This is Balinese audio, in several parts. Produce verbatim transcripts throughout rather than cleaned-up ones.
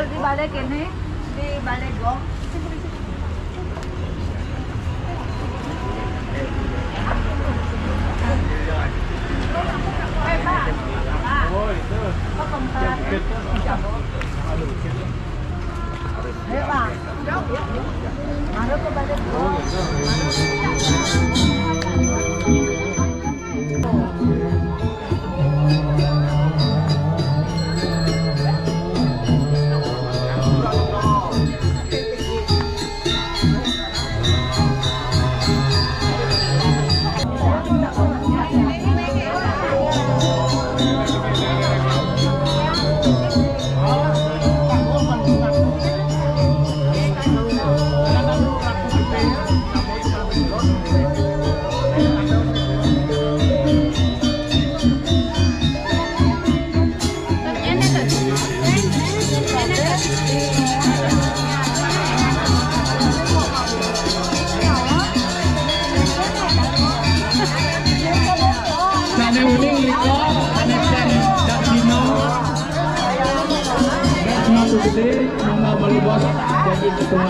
Di balik ini, di balik gong. Ayo, Pak. Ayo, Pak. Mari ke balik gong. Sane uning liko, sane sen dak dino. Nek mau gede, mau nggak berubah jadi ketua.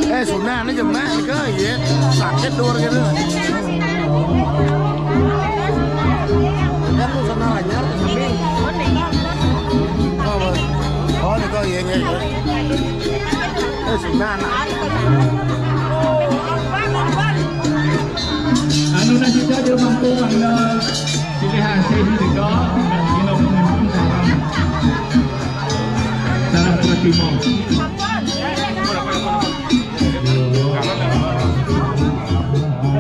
Eh, sunah ni jemak ke, ye. Sakit dur gitu. Kan lu sana aja, tapi. Oh, oh, ni kau ye, ye, ye. Eh, sunah nak. Anu nak kita dia mampu mana pilih hasil juga, nak kena pun salam. Salam terima.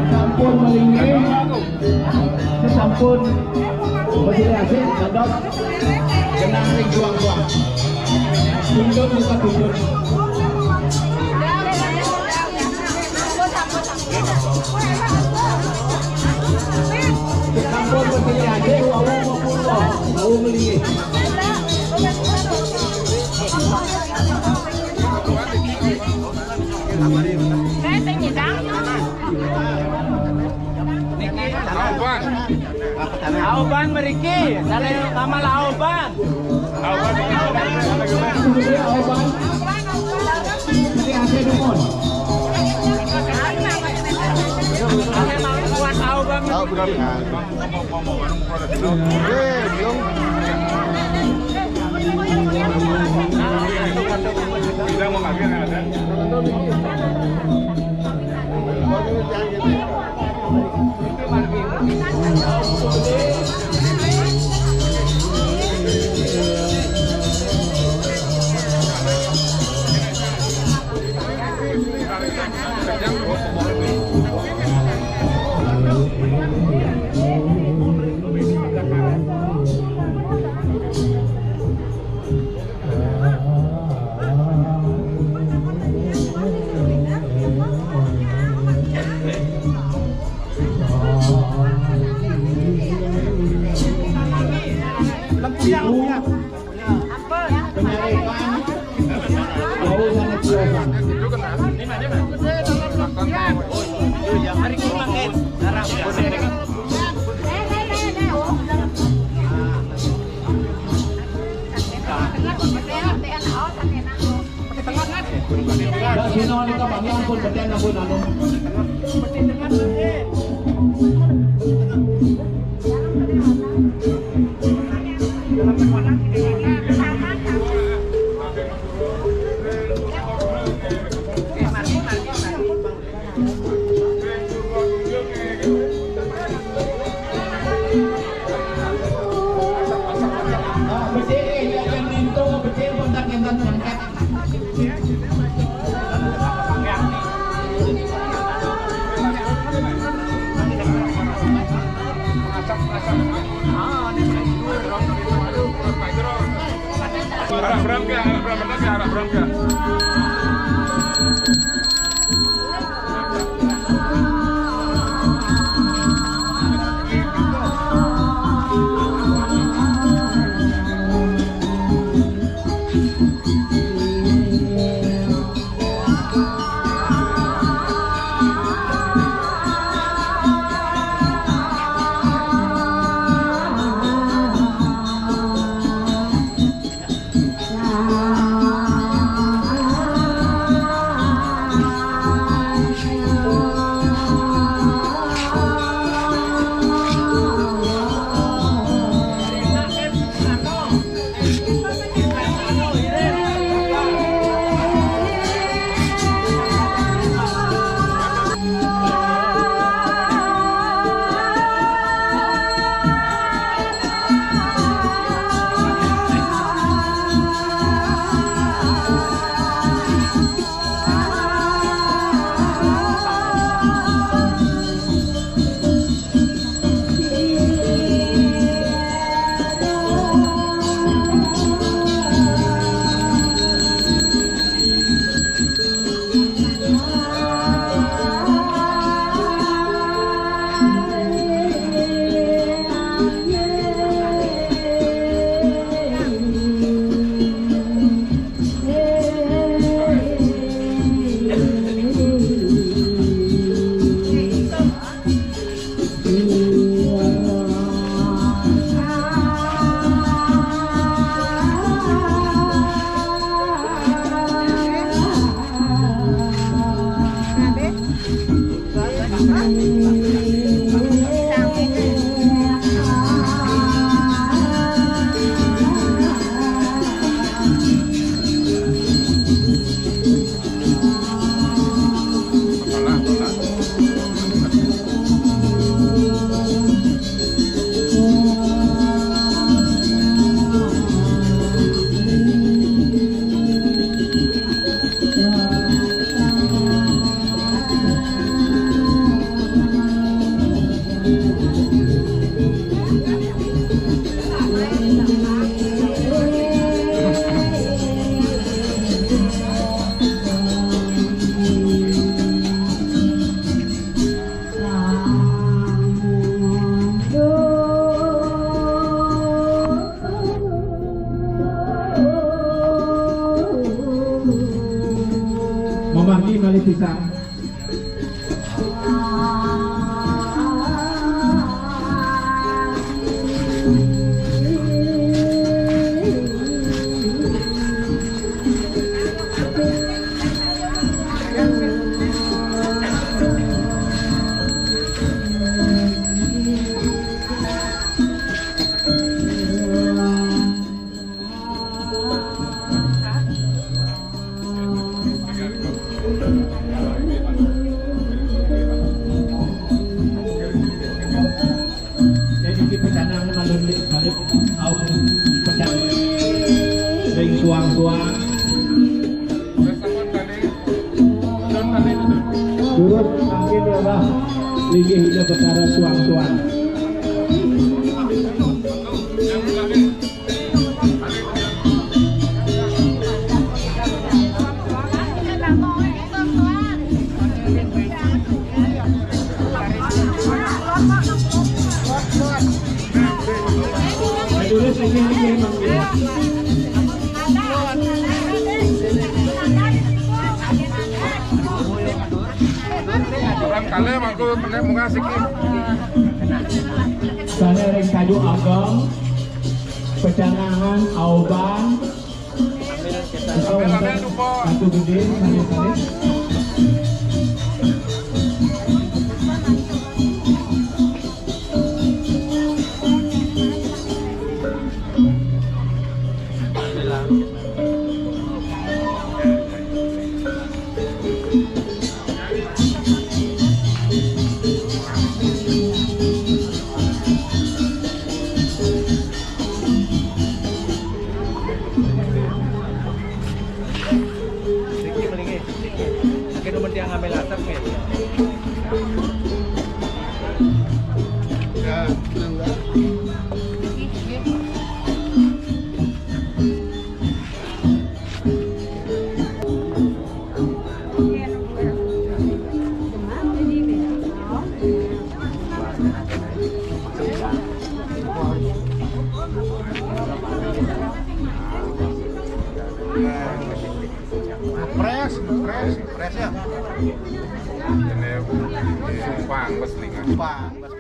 Sampun melingkih, sampun berjaya hasil, sadot, kenang ring juang-juang. Tunduk muka tunduk. Sampun berjaya hasil, wau mau pulang, wau melingkih. Auban. Auban mriki, sale kamar Auban. Auban. Auban. Ini ada dukun. Ada mau kuat Auban. Tahu betul. Dak sino nika, Pak, ampun, beten ampun, anu. Arah berangkat, arah berangkat, arah berangkat. Mamargi malih pisan. Jadi kita canang malun balik au pecah. Ring suang-suang. Durus mangkin ya, Bah. Linggih Ida Betara suang-suang. Urang kalih mangku meneh munggah siki. Sané ring Kaju Ageng, pecanangan, auban, Batu Gedé, sané-sané. Yang ngambil asap ya. Ya, enggak. Ngepres, ngepres, ngepres ya. Ini sumpah bes lingan. Sumpah.